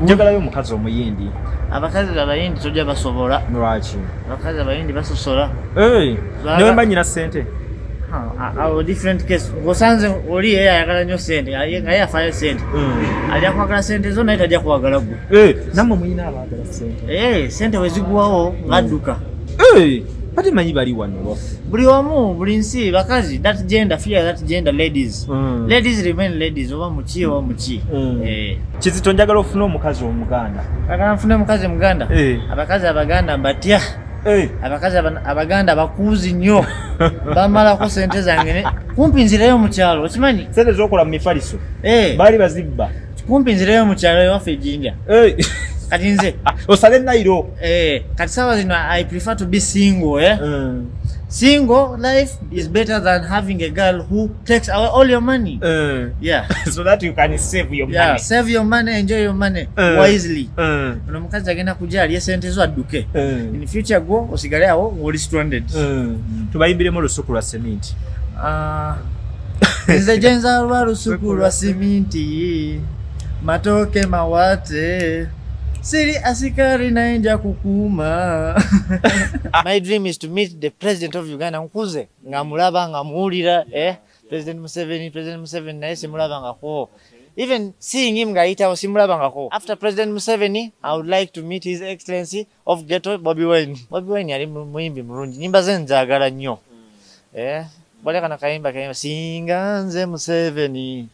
Njagalayo omukazi Omuyindi. Abakazi Abayindi tojja basobola. Lwaki? Abakazi Abayindi basosola. Hey, newe mba nyina sente. Awo different case. Ngosanze oli yeye ayagala nnyo sente, nga ye afaayo sente. Ajja kwagala sente zo, naye tajja kwagala gwe. Hey, nammwe muyina abaagala sente. Eh, sente we zigwawo ng'adduka. Hey, bate manyi bali wano waffe. Buli omu, buli nsi, bakazi, that gender, fear that gender, ladies. Ladies remain ladies, oba muki oba muki. Eh. Kizito, njagala ofune omukazi Omuganda. Agala nfune mukazi Muganda? Eh. Abakazi Abaganda mbatya. Hey. Abakazi Abaganda bakuuzi nnyo, bamalako sente zange kumpi nzireyo mu kyalo, okimanyi? Sente zokola mu mifaliso. Eh. Baali bazibba. Kumpi nzireyo mu kyalo ewaffe Ejinja. Hey. Kati nze osale nairo. Eh, kati sawa zino I prefer to be single, eh? Single life is better than having a girl who takes away all your money. Yeah. So that you can save your Yeah, money. save your money, enjoy your money wisely. Ono omukazi agenda kujja alye sente zo adduke. In future gwo osigale awo ng'oli stranded. Tubayimbiremu Olusuku lwa Seminti. Ah, nze gyenzalwa lusuku lwa siminti, matooke mawate, siri asikari naye nja kukuuma. My dream is to meet the President of Uganda. Nkuze nga mulaba, nga muwulira, eh? President Museveni, President Museveni, naye simulabangako. Even seeing him ng'ayitawo, simulabangako. After President Museveni, I would like to meet His Excellency of Ghetto, Bobi Wine. Bobi Wine yali muyimbi mulungi, nyimba ze nzaagala nnyo. Eh, bwali kana kayimba kayimba "Singa Nze Museveni".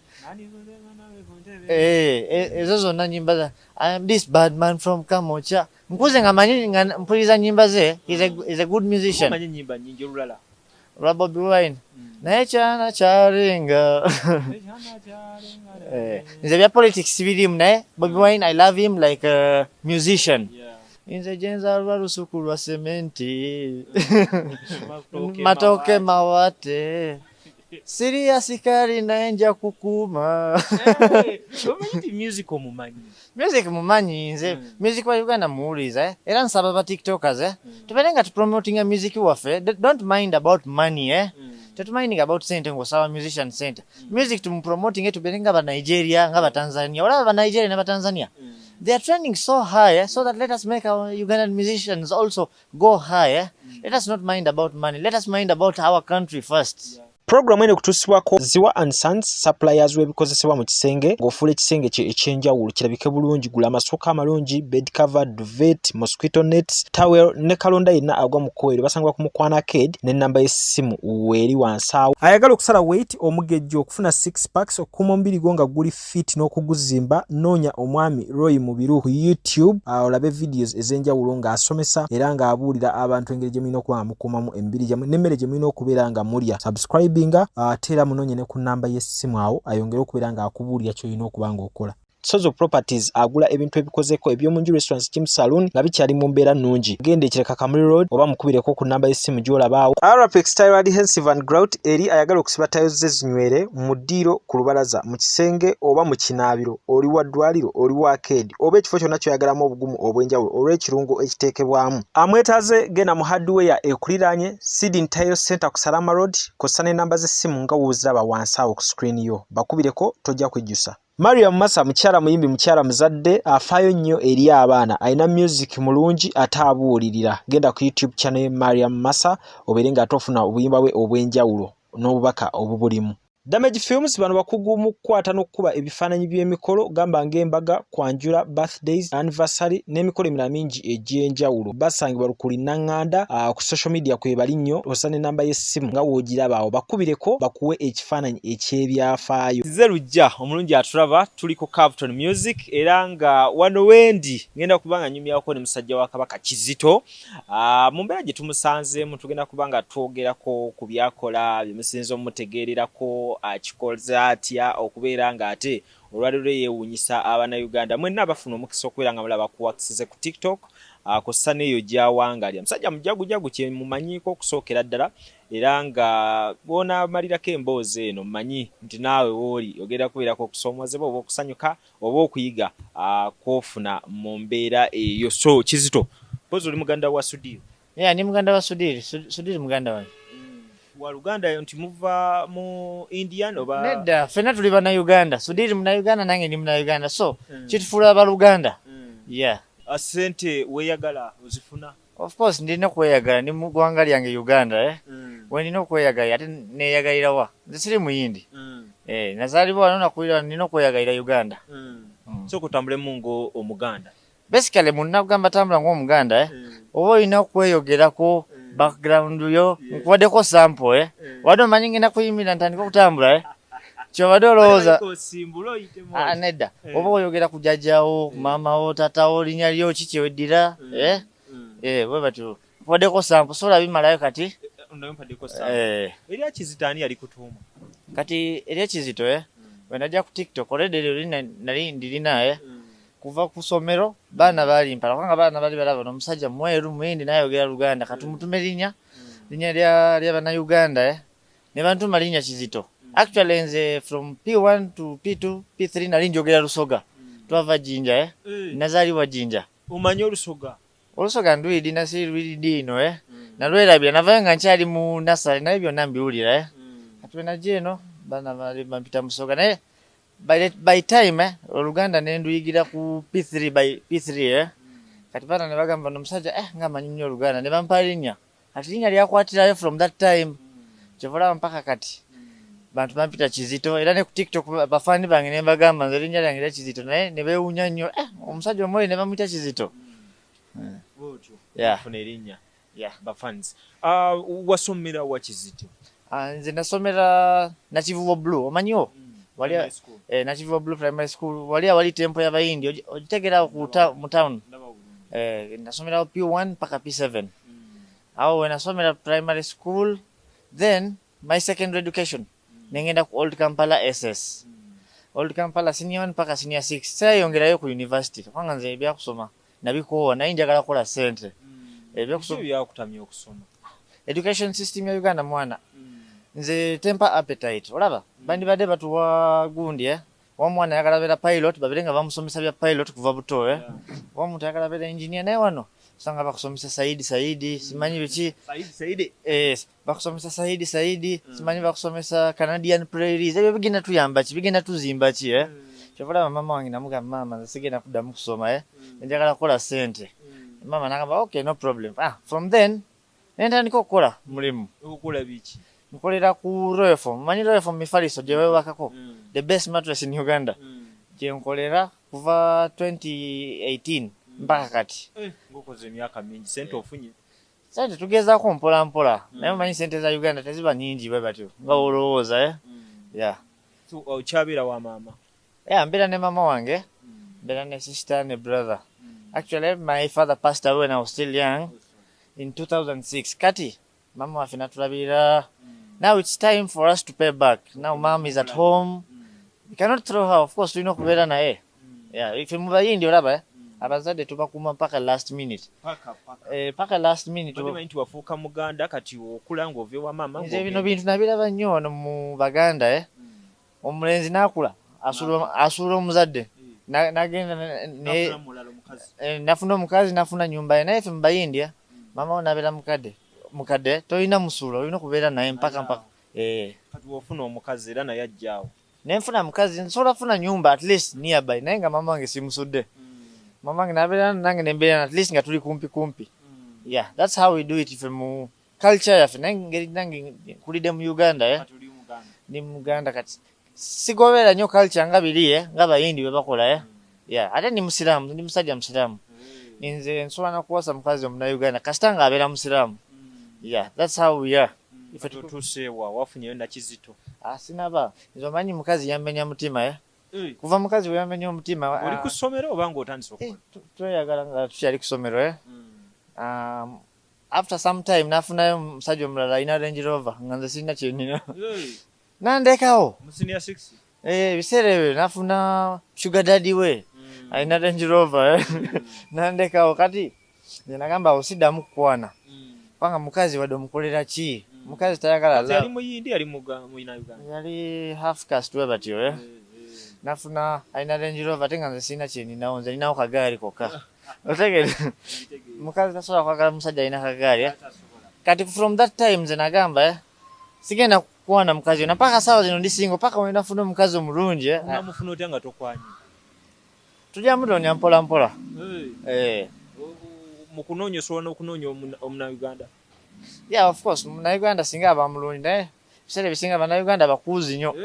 Eh, ezo zonna nyimba za "I am this bad man from Kamocha". Nkuze nga manyi, nga mpuliriza nyimba ze. He's a good musician. Omanyi ennyimba nnyingi, olulala? Olwa Bobi Wine, naye kyana kyalenga. Eh, nze bya politics birimu, naye Bobi Wine, I love him like a musician. Nze gyenzalwa lusuku lwa sementi, matooke mawate, siri asikari naye nja kukuuma. Omanyi nti music omumanyi? Music mumanyi nze. Music wa Uganda muwuliriza, eh? Era nsaba ba TikTokers, eh? Tubeere nga tupromotinga music waffe. Don't mind about money, eh? Tetuminding about sente, ng'osaba musician sente. Music tumupromoting, tubeere nga ba Nigeria, nga ba Tanzania. Olaba ba Nigeria ne ba Tanzania, they are trending so high, eh? So that let us make our Ugandan musicians also go high, eh? Let us not mind about money, let us mind about our country first. Puroguramu eno ekutuusibwako Ziwa and Sons, suppliers w'ebikozesebwa mu kisenge ng'ofuula ekisenge kye eky'enjawulo kirabike bulungi. Gula amasuuka amalungi, bed cover, duvet, mosquito nets, towel ne kalonda yenna agwa mu kkoweero. Basangibwa ku Mukwana Arcade n'ennamba y'essimu weeri wansi awo. Ayagala okusala weight, omugejjo, okufuna six packs, okukuuma omubiri gwo nga guli fit n'okuguzimba, noonya omwami Roy Mubiru ku YouTube, olabe videos ez'enjawulo ng'asomesa era ng'abuulira abantu engeri gye mulina okuba nga mukuumamu emibiri gyammwe n'emmere gye mulina okubeera nga mulya. Subscribinga, ate era munoonye ne ku nnamba y'essimu awo ayongere okubeera ng'akubuulira ky'olina okuba ng'okola. Sozo Properties agula ebintu ebikozeko ebyomunju, restaurants, gym, saloon nga bikyali mu mbeera nnungi. Genda ekireka Kamuli Road oba mukubireko ku nnamba y'essimu gy'olabaawo. Arapex Tile Adhesive and Grout eri ayagala okusiba tiles ze zinywere mu ddiiro, ku lubalaza, mu kisenge oba mu kinaabiro. Oli wa ddwaliro, oli wa arcade oba ekifo kyonna ky'oyagalamu obugumu obw'enjawulo olw'ekirungo ekiteekebwamu. Amwetaaze genda mu hardware ekuliraanye Sydney Tile Center ku Salama Road, kw'ossa n'ennamba z'essimu nga wooziraba wansi awo ku screen yo. Bakubireko, tojja kwejjusa. Mariam Massa mukyala muyimbi, mukyala muzadde, afaayo nnyo eri abaana, alina music mulungi ate abuulirira. Genda ku YouTube channel ye Mariam Massa obeere ng'ate ofuna obuyimba bwe obw'enjawulo n'obubaka obubulimu. Damage Films bano bakugu mu kukwata n'okukuba ebifaananyi by'emikolo, gamba ng'embaga, kwanjula, birthdays, anniversary n'emikolo emirala mingi egy'enjawulo. Basangibwa Lukuli Naŋŋanda. Ku social media kwe bali nnyo, ossa n'ennamba y'essimu nga w'ogiraba awo, bakubireko bakuwe ekifaananyi eky'ebyafaayo. Nze Lujja omulungi atulaba, tuli ku Cavton Music era nga wano wendi ngenda kuba nga nyumyako ne musajja wa Kabaka Kizito. Mu mbeera gye tumusanzeemu, tugenda kuba nga twogerako ku byakola byemusinza omutegeererako, akikoze atya okubeera ng'ate olwaleero yeewuunyisa Abannayuganda mwenna abafuna omukisa okubeera nga mulaba ku wakisize ku TikTok, kw'ossa n'eyo gy'awangalira. Musajja mujagujagu kyemumanyiiko okusookera ddala, era nga bw'onaamalirako emboozi eno, mmanyi nti naawe wooli ogenda kubeerako okusoomoozebwa oba okusanyuka oba okuyiga kw'ofuna mu mbeera eyo. So Kizito, mpozi oli muganda wa Sudiiro? Yeah, ndi muganda wa Sudiri. Sudiri muganda wange. Waluganda nti muva mu Indian oba? Nedda, ffenna tuli Bannayuganda. Sudhir Munnayuganda, nange ndi Munnayuganda, so kitufuula baluganda. Yeah. Sente weeyagala ozifuna? Of course ndina okweyagala, ndi mu ggwanga lyange Uganda, eh? Wenina okweyagalira, ate neeyagalira wa? Nze siri muyindi. Eh, nazaalibwa wano, nakulira wano, nina okweyagalira Uganda. Sooka otambulemu ng'Omuganda. Basically munnagamba tambula ng'Omuganda, eh? Oba olina okweyogerako background yo, nkuwaddeko sample, eh? Wadde omanyi ngenda kuyimirira ntandika okutambula, eh? Kyobadde olowooza. Osimbule oyitemu. Ah, nedda. Oba oyogera ku jjajjawo, ku maamawo, taatawo, linnya lyo ki kyeweddira, eh? Eh, bwe batyo. Nkuwaddeko sample, sobola bimalayo kati. Naye mpaddeko sample. Erya Kizito ani yali kutuuma? Kati erya Kizito, eh? Bwe najja ku TikTok, already eryo linnya nali ndirina, eh? Kuva ku ssomero baana baalimpala, kubanga baana bali balaba omusajja mweru muyindi n'ayogera Luganda, kati mutume linnya linnya lya Bannayuganda, eh? Ne bantuma linnya Kizito. Actually nze from P1 to P2, P3 nali njogera Lusoga. Twava Jinja, eh? Nazaalibwa Jinja. Omanyi Olusoga? Olusoga ndwidi si lwidi ino, eh? Nalwerabira, navayo nga nkyali mu nursery, naye byonna mbiwulira, eh? Kati bwe najja eno baana baali bampita Musoga, naye by time, eh, Oluganda ne nduyigira ku P3, by P3, eh? Kati baana ne bagamba n'omusajja, eh, nga amanyi nnyo Oluganda, ne bampa linnya. Kati linnya lyakwatirayo from that time. Kyova olaba mpaka kati bantu bampita Kizito, era ne ku TikTok bafaani bange ne mbagamba nze erinnya lyange lya Kizito, naye ne beewuunya nnyo, eh, omusajja omweru ne bamuyita Kizito. Bwotyo. Yeah. Ofuna erinnya. Yeah. Bafans. Wasomera wa, Kizito? Ah, nze nasomera Nakivubo Blue, omanyiwo? Wali Primary school. Eh, Nakivubo Blue Primary School, wali awali temple y'Abayindi, ogitegera ku mu town. Ndaba bulungi. Eh, nasomerawo P1 mpaka P7. Awo we nasomera primary school, then my secondary education nengenda ku Old Kampala SS. Old Kampala senior 1 mpaka senior 6. Sayongerayo ku university kubanga nze ebyakusoma nabikoowa, naye njagala kukola ssente. Ebyokusoma Biki byakutamya okusoma? Education system ya Uganda, mwana, nze tempa appetite. Olaba bandibadde batuwa gundi, eh? Omwana ayagala beera pilot, babere nga bamusomesa bya pilot kuva buto, eh? Oba omuntu ayagala beera engineer, naye wano osanga bakusomesa Saidi Saidi, simanyi biki. Saidi Saidi. Eh, bakusomesa Saidi Saidi, simanyi bakusomesa Canadian Prairies. Ebyo bigenda tuyamba ki? Bigenda tuzimba ki, eh? Kyova olaba maama wange namugamba, maama, nze sigenda kuddamu kusoma, eh? Njagala kukola ssente. Maama nagamba, okay, no problem. Ah, from then nentandika okukola mulimu. Okukola biki? Nkolera ku Royal Foam. Manyi Royal Foam, mifaliso gye weebakako, the best mattress in Uganda, gye nkolera kuva 2018 mpaka kati. Eh, ng'okoze emyaka mingi, sente ofunye? Sente tugezaako mpola mpola, naye omanyi sente za Uganda teziba nyingi bwe batyo nga olowooza, eh? Yeah. So, okyabeera wa maama? Yeah, mbeera ne mama wange, mbeera ne sister ne brother. Actually my father passed away when I was still young in 2006. Kati mama waffe natulabirira. Now it's time for us to pay back. Now mom is at home, we cannot throw her. Of course tulina okubeera naye. Yeah, ife mu Bayindi olaba, eh? Abazadde tubakuuma mpaka last minute. Paka paka. Eh, paka last minute. Badde manyi nti wafuuka Muganda kati okula ng'ova ewa maama. Nze bino bintu nabiraba nnyo wano mu Baganda, eh? Omulenzi n'akula asuula omuzadde, nagenda Nafuna mulala omukazi. Eh, nafuna omukazi, nafuna nyumba ye. Naye ffe mu Bayindi, eh, maama wo nabeera mukadde mukadde, tolina musuula, olina okubeera naye mpaka mpaka, eh. Kati wofuna omukazi era naye ajjaawo? Nenfuna mukazi, nsobola kufuna nyumba at least nearby, naye nga mama wange simusudde. Mama wange nabeera nange nembeera, at least nga tuli kumpi kumpi. Yeah, that's how we do it ife mu culture yaffe. Naye ngeri nange nkulidde mu Uganda, eh? Kati oli Muganda. Ndi Muganda, kati sigoberera nnyo culture nga biri, eh? Nga Bayindi bwe bakola, eh? Yeah, ate ndi Musiraamu, ndi musajja Musiraamu. Nze nsobola nakuwasa mukazi Omunauganda kasita nga abeera Musiraamu. Yeah, that's how we are. Ife tutuuseewa, wafunyeyo Nakizito? Ah, sinaba. Nze omanyi mukazi yamenya mutima, eh? Kuva mukazi bwe yamenya omutima, Oli ah, ku ssomero oba ng'otandise eh, okukola? Tweyagala nga tukyali ku ssomero, eh? After some time nafunayo omusajja omulala alina Range Rover, nga nze sirina kyenina, nandekawo. Mu senior six? Eh, ebiseera ebyo nafuna sugar daddy we alina Range Rover, eh? Nandekawo. Kati nze nagamba awo siddamu kukwana, kubanga mukazi wadde omukolera ki, mukazi tayagala Kati yali love. Muyindi, yali Munauganda? Yali half caste we batyo, eh? Nafuna alina Range Rover, ate nga nze sirina kyeninawo, nze ninawo kagaali kokka. Otegere, mukazi tasobola kwagala musajja alina kagaali, eh? Kati from that time nze nagamba, eh? Sigenda kukwana mukazi yonna paka saawa zino ndi single paka wenda funa omukazi omulungi. Eh. Unamufuna otya nga tokwanye? Tujja mutonya mpola mpola. Hey. Eh. Mu kunoonya osobola n'okunoonya omunauganda? Yeah, of course, munauganda singa aba mulungi, naye ebiseera ebisinga bannayuganda bakuuzi nnyo.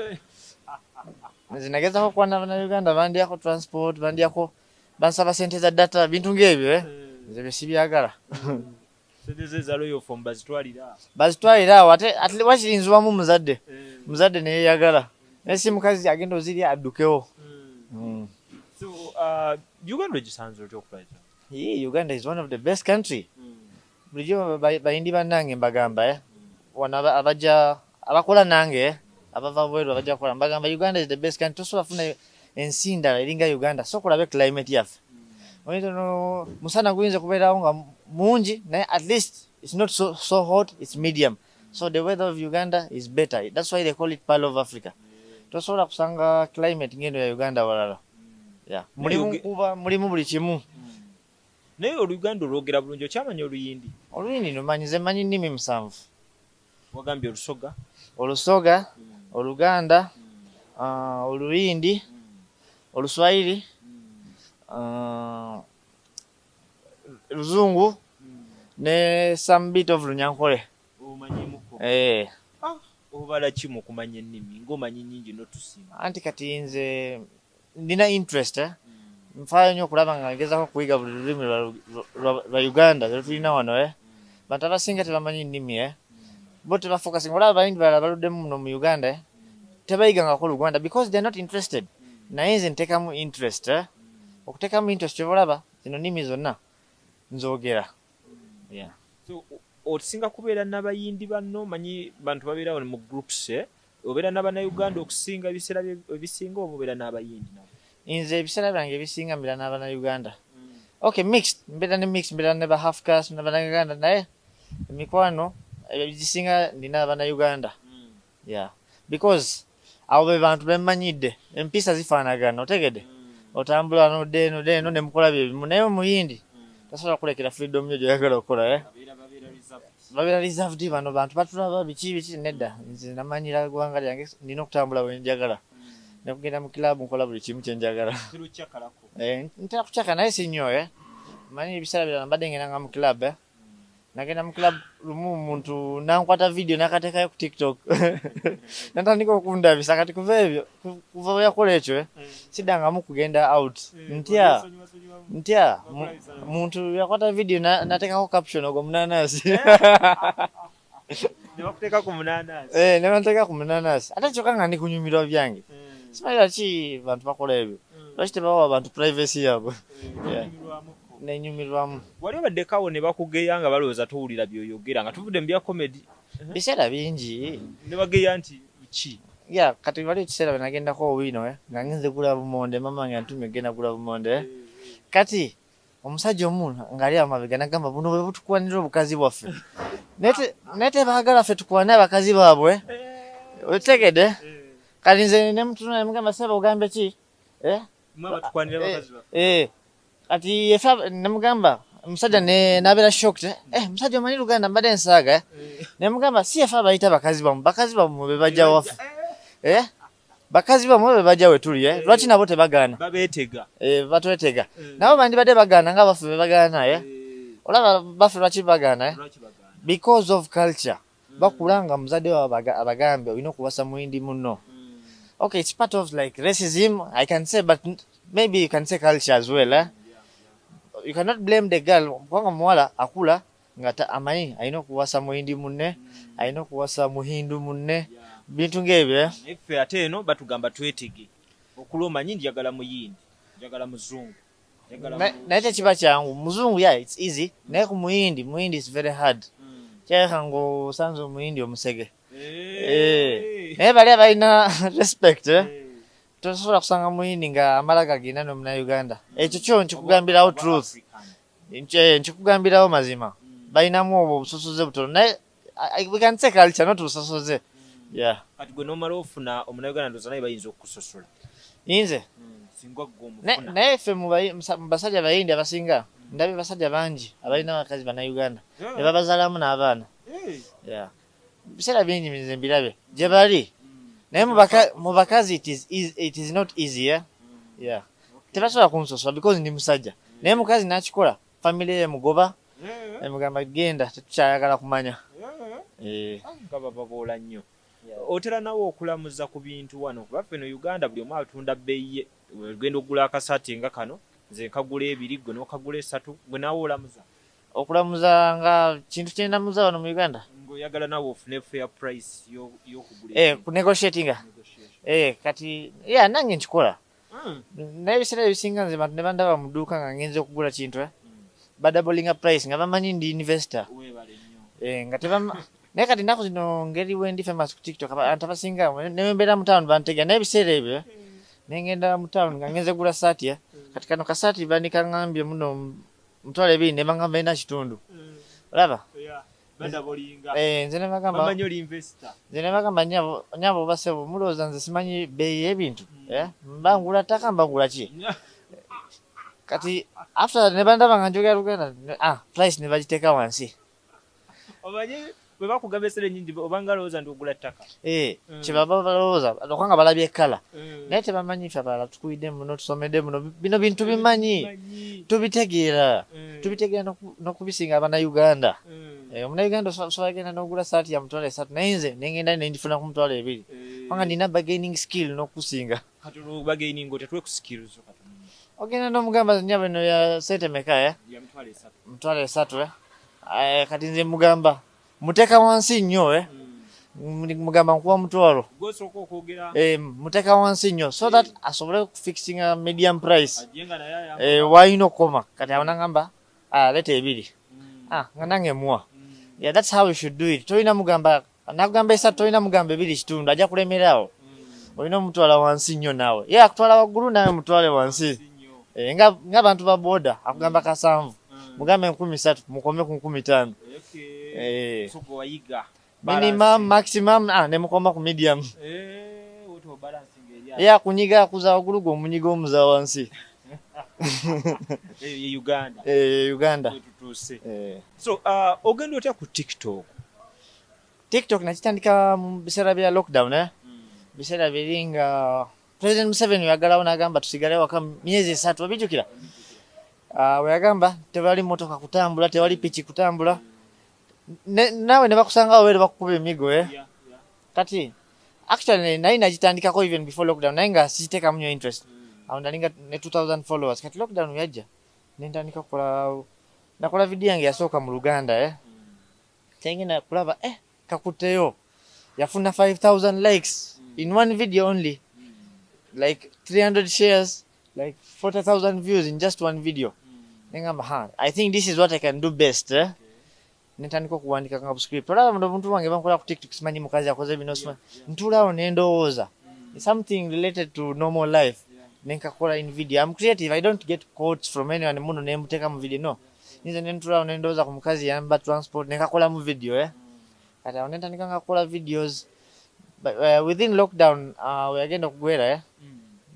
Nze nagezaako okukwana bannayuganda, bandyako transport, bandyako, bansaba sente za data, bintu ng'ebyo, eh. Nze bye sibyagala. Sente ze eza royal form bazitwalira. Bazitwalira awo, ate wakiri nziwamu muzadde. Muzadde neyeyagala, naye si mukazi agenda ozirya addukewo. So Uganda ogisanze otya okulaza? Yeah, Uganda is one of the best country. Bulijjo bayindi bannange mbagamba, eh? Wano abajja abakola nange, eh? Abava bweru abajja kukola, mbagamba Uganda is the best country. Tosobola funa ensi ndala eringa Uganda. Sooka olabe climate yaffe. Oyinza no musana guyinza kubeerawo nga mungi, naye at least it's not so hot, it's medium. So the weather of Uganda is better. That's why they call it Pearl of Africa. Tosobola kusanga climate ng'eno ya Uganda walala. Yeah. Mulimu nkuba, mulimu buli kimu. Naye Oluganda olwogera bulungi, okyamanya Oluyindi? Oluyindi lumanyi, nze mmanyi nnimi 7. Wagambye Olusoga? Olusoga, Oluganda, Oluyindi, Oluswahili, Luzungu ne some bit of Lunyankole. Omanyimuko? Eh. Obala ki mu kumanya ennimi ng'omanyi nnyingi n'otusinga? Anti kati nze nina interest, eh? Nfaayo nnyo okulaba nga ngezaako okuyiga buli lulimi lwa Uganda lwe tulina wano, eh? Bantu abasinga tebamanyi nnimi, eh? Bo tebafocusinga. Olaba abayindi balala baluddemu muno mu Uganda, eh? Tebayigangako Luganda because they are not interested. Naye nze nteekamu interest, eh? Okuteekamu interest, kyova olaba zino nnimi zonna nzoogera. Yeah. So osinga kubeera n'abayindi banno? Manyi bantu babeerawo mu groups, eh? Obeera n'Abannayuganda okusinga ebiseera ebisinga oba obeera n'abayindi nabo? Nze ebiseera byange ebisinga mbeera n'Abannayuganda. Okay, mixed, mbeera ne mixed, mbeera ne ba half caste n'Abannayuganda, naye emikwano egisinga nina Abannayuganda. Yeah. Because abo be bantu bemmanyidde, empisa zifaanagana, otegedde? Otambula n'odda eno dda eno ne mukola bye bimu, naye Omuyindi tasobola kulekera freedom yo gy'oyagala okukola, eh? Babeera reserved, bano bantu batulaba biki biki, nedda. Nze namanyira ggwanga lyange, nina okutambula bwe njagala. Ne kugenda mu club nkola buli kimu kye njagala. Eh, ntera kukyaka naye si nnyo, eh? Manyi ebiseera birala mbadde ngendanga mu club, eh? Nagenda mu club lumu omuntu nankwata video n'akateekayo ku TikTok. Natandika okundabisa, kati kuva ebyo kuva bwe yakola ekyo, eh? Siddangamu kugenda out. Ntya. Ntya muntu yakwata video n'ateekako caption ogwo munanasi. Ne bakuteeka ku munanasi. Eh, ne banteeka ku munanasi. Ate kyokka nga ndi kunyumirwa byange. Simanyi lwaki bantu bakola ebyo. Lwaki tebawa abantu privacy yaabwe? Yeah. Nenyumirwamu. Wali obaddeko awo ne bakugeya nga balowooza towulira by'oyogera nga tuvudde mu bya comedy? Biseera bingi. Ne bageya nti ki? Yeah, kati wali ekiseera bwe nagendako Owino, eh, nga ngenze gula bumonde, mama wange antumye okugenda gula bumonde, eh. Kati omusajja omu ng'ali awo mabega n'agamba buno bwe butukwanira obukazi bwaffe. Naye tebaagala ffe tukwane abakazi baabwe. Otegedde? Kati nze ne mutunula ne mugamba ssebo ogambye ki? Eh? Mmwe abatukwanira abakazi baffe. Eh. Kati efe ne mugamba omusajja ne n'abeera shocked, eh, musajja omanyi Luganda, mbadde nsaaga, eh? Ne mugamba si efe abayita bakazi bammwe, bakazi bammwe be bajja waffe. Eh? Bakazi bammwe be bajja we tuli, eh? Lwaki nabo tebagaana? Babeetega. Eh, batwetega. Nabo bandibadde bagaana nga baffe be bagaana, eh? Olaba baffe lwaki bagaana, eh? Because of culture. Bakula nga muzadde waabwe abagambye olina okuwasa muyindi munno. Okay, it's part of like racism, I can say, but maybe you can say culture as well, eh? You cannot blame the girl kubanga omuwala akula nga amanyi alina okuwasa muyindi munne, alina okuwasa muhindu munne, bintu ng'ebyo, eh? Naye ffe ate eno batugamba twetege. Okula omanyi njagala muyindi, njagala muzungu. Naye tekiba kyangu. Muzungu, yeah, it's easy, naye ku muyindi, muyindi is very hard. Kirabika ng'osanze omuyindi omusege. Eh. Naye bali abalina respect, eh? Tosobola kusanga muyindi nga amala gagenda n'omunauganda. Ekyo kyo nkikugambirawo truth. Nkikugambirawo mazima. Balinamu obwo obusosoze butono, naye we can say culture, not busosoze. Yeah. Kati gwe n'omala ofuna omunauganda, ndowooza naye bayinza okukusosola. Nze? Singa gwe omufuna. Naye ffe mu basajja bayindi abasinga, ndabye basajja bangi abalina abakazi bannayuganda ne babazaalamu n'abaana. Yeah. Biseera bingi nze mbirabe gye bali, naye mu bakazi it is not easy, yeah? Yeah. Tebasobola kunsosola because ndi musajja, naye mukazi nakikola, family ye emugoba, emugamba genda, tetukyayagala kumanya. Eh. Nga bababoola nnyo. Otera nawe okulamuza ku bintu wano? Kuba ffe no Uganda buli omu atunda bbeeyi ye. Ogenda okugula akasaati nga kano, nze nkagula ebiri, gwe n'okagula esatu. Gwe naawe olamuza? Okulamuza nga kintu kyendamuza wano mu Uganda? Ng'oyagala naawe ofune fair price y'okugula. Eh, ku negotiatinga. Eh, kati yeah, nange nkikola. Naye ebiseera ebisinga nze bantu ne bandaba mu dduuka nga ngenze okugula kintu, eh? Badoublinga price nga bamanyi ndi investor. Weebale nnyo. Eh, nga tebama. Naye kati ennaku zino ngeri wendi famous ku TikTok, abantu abasinga ne mbeera mu town bantegera. Naye ebiseera ebyo, eh, nengenda mu town nga ngenze gula saati, eh. Kati kano kasaati bandikaŋŋambye muno 20,000, ne baŋŋamba ena kitundu, olaba? Badoublinga. Eh, nze ne bagamba Bamanyi oli investor. Nze ne bagamba, nyabo, nyabo, basebo, mulowooza nze simanyi bbeeyi y'ebintu, eh? Mba ngula ttaka, mba ngula ki? Kati after ne bandaba nga njogera Luganda, ah, price ne bagiteeka wansi. Omanyi bwe bakugamba esente nyingi, obanga lowooza nti ogula ttaka. Eh, kyebaba balowooza okanga balabye ekkala, naye tebamanyi ffe abalala tukulidde muno, tusomedde muno, bino bintu bimanyi, tubitegeera, tubitegeera n'okubisinga Abannayuganda. Eh, Omunnayuganda osobola genda n'ogula saati ya 30,000, naye nze nengenda nengifuna ku 20,000, kubanga nina bargaining skill n'okusinga. Kati olwo bargaining otya? Tuwe ku skills zo katono. Ogenda n'omugamba, nyabo, eno ya sente meka, eh? Ya 30,000. 30,000, eh? Eh, kati nze mugamba muteeka wansi nnyo, eh? Mugamba nkuwa 500. Gwosooka okwogera. Eh, muteeka wansi nnyo so that asobole okufixinga medium price. Ajje nga naye ayamba. Eh, walina okukoma. Kati awo nagamba, ah, leeta ebiri. Ah, nga nange muwa. Yeah, that's how you should do it. Tolina mugamba, nakugamba esatu, tolina mugamba ebiri kitundu, ajja kulemeraawo. Olina omutwala wansi nnyo naawe, ye akutwala waggulu, naawe mutwale wansi. Eh, nga ng'abantu ba boda, akugamba 700, mugambe 3,000, mukome ku 5,000. Eh. So gwe wayiga minimum, maximum, ah, ne mukoma ku medium. Eh, otyo balancing eri ye akunyiga akuza waggulu, gwe omunyiga omuza wansi. Eyo ye Uganda. Eh, Uganda. Wetutuuse. Eh. So ogenda otya ku TikTok? TikTok nakitandika mu biseera bya lockdown, eh? Biseera biri nga President Museveni yagalawo n'agamba tusigale waka myezi 3, obijjukira? Uh, weyagamba tewali motoka kutambula, tewali piki kutambula, naawe ne bakusanga waweere bakukuba emigo, eh? Kati actually naye nagitandikako even before lockdown, naye nga sikiteekamu nnyo interest. Awo nalinga ne 2000 followers. Kati lockdown yajja, nentandika kukola, nakola video yange yasooka mu Luganda, eh? Tengenda kulaba, eh, kakutteyo, yafuna 5000 likes in one video only, like 300 shares, like 40,000 views in just one video. Nengamba, ha, I think this is what I can do best, eh? Nentandika okuwandika nga script. Olaba muno obuntu bwange bankola ku TikTok, simanyi mukazi akoze bino, simanyi ntuulaawo nendowooza something related to normal life, nenkakola in video. I'm creative. I don't get quotes from anyone muno nembuteeka mu video, no. Nze nentulaawo nendowooza ku mukazi yamba transport, nenkakola mu video, eh? Kati awo nentandika nga kukola videos. But, within lockdown, weyagenda okugwera, eh?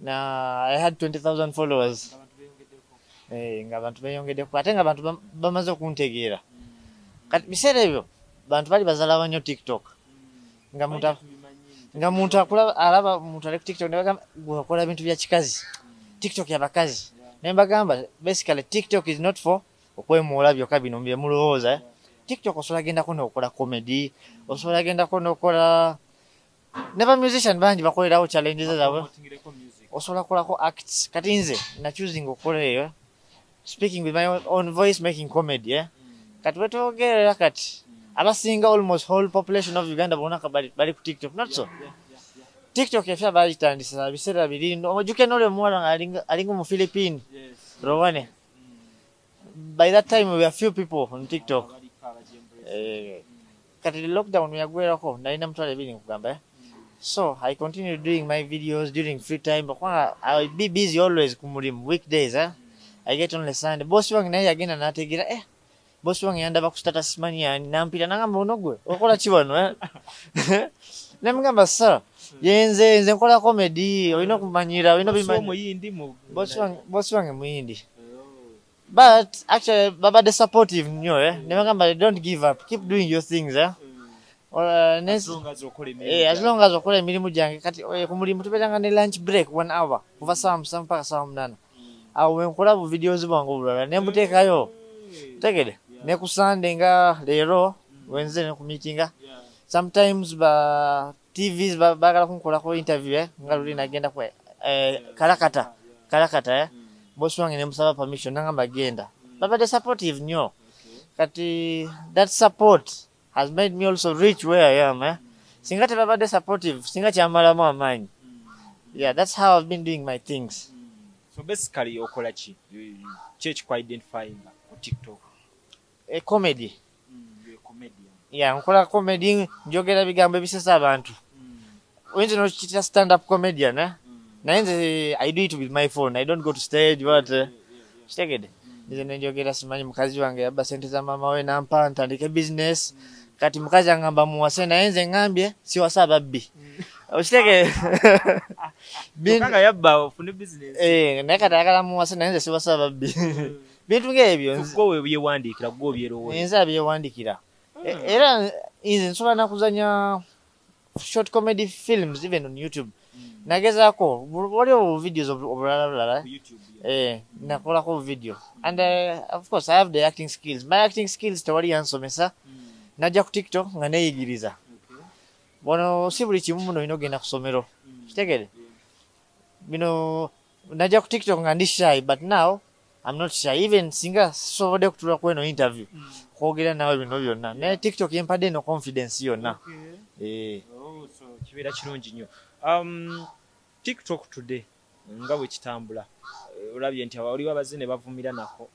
Na I had 20,000 followers. Eh, nga abantu beyongeddeko, ate nga abantu bamaze okuntegeera. Kati biseera ebyo bantu bali bazalawa nnyo TikTok, nga muntu akulaba, alaba muntu ali ku TikTok, ne bagamba, gwe okola bintu bya kikazi, TikTok yabakazi. Naye mbagamba, basically TikTok is not for okwemoola byokka bino bye mulowooza, eh. TikTok osobola gendako n'okola comedy, osobola gendako n'okola, ne ba musician bangi bakolerawo challenges zaabwe, osobola kukolako acts. Kati nze nachoosinga okukola eyo speaking with my own voice, making comedy, eh? Kati wetwogerera kati abasinga, almost whole population of Uganda bonna bali ku TikTok, not so? TikTok yaffe bagitandisa biseera biri, ojjuke n'oli omuwala nga alinga mu Philippine, Rowane. By that time we were few people on TikTok. Eh, kati lockdown yagwerako nalina 20,000, nkugamba, eh? So I continued doing my videos during free time, kubanga I be busy always ku mulimu weekdays, eh? I get only Sunday. Boss wange naye yagenda n'ategeera, eh? Boss wange yandaba ku status, simanyi yani, nampita nangamba, ono gwe okola ki wano, eh? Nemugamba, sir, yenze, nze nkola comedy, olina okumanyira, olina obimanyi. Omuyindi mu Boss wange muyindi, but actually babadde supportive nnyo, eh? Ne bagamba, don't give up, keep doing your things, eh? As long as okola emirimu gyange. Kati ku mulimu tubeeranga ne lunch break 1 hour, kuva 7:30 paka 8:00. Awo wenkola bu videos bwange obulala nembuteekayo, tegede. Ne ku Sunday nga leero wenze ne ku meetinga. Sometimes ba TVs baagala kunkolako interview, nga luli nagenda ku Kalakata Kalakata, Boss wange nemusaba permission, nangamba genda. Babadde supportive nnyo. Kati that support has made me also reach where I am, eh? Singa tebabadde supportive, singa kyamalamu amaanyi. Yeah, that's how I've been doing my things. So basically okola ki? Ki ekikuidentifyinga ku TikTok? A comedy. You're a comedian. Yeah, nkola comedy, njogera bigambo ebisesa abantu. Oyinza nokiyita stand up comedian, eh? Naye nze I do it with my phone. I don't go to stage. What, kitegede? Nze nenjogera, simanyi mukazi wange yabba sente za maama we nampa ntandike business. Kati mukazi angamba muwase, naye nze ngambye siwasa ababbi, okitege? Kyokka nga yabba ofune business. Eh, naye kati ayagala muwase, naye nze siwasa ababbi. Bintu ng'ebyo. Gwe webyewandiikira, gwe obyerowooza? Nze abyewandikira. Era nze nsobola nakuzanya short comedy films even on YouTube. Nagezaako, waliwo videos obulala bulala. Ku YouTube, yeah. Eh, nakolako video and of course I have the acting skills. My acting skills tewali yansomesa. Najja ku TikTok nga neeyigiriza. Wano si buli kimu muno olina ogenda ku ssomero, kitegere? Bino najja ku TikTok nga ndi shy, but now I'm not shy. Even singa sisobodde kutuula ku eno interview kwogera naawe bino byonna, naye TikTok yempadde eno confidence yonna. Eh. Oh, so kibeera kirungi nnyo. TikTok today nga bwe kitambula, olabye nti waliwo abazze ne bavumira nako.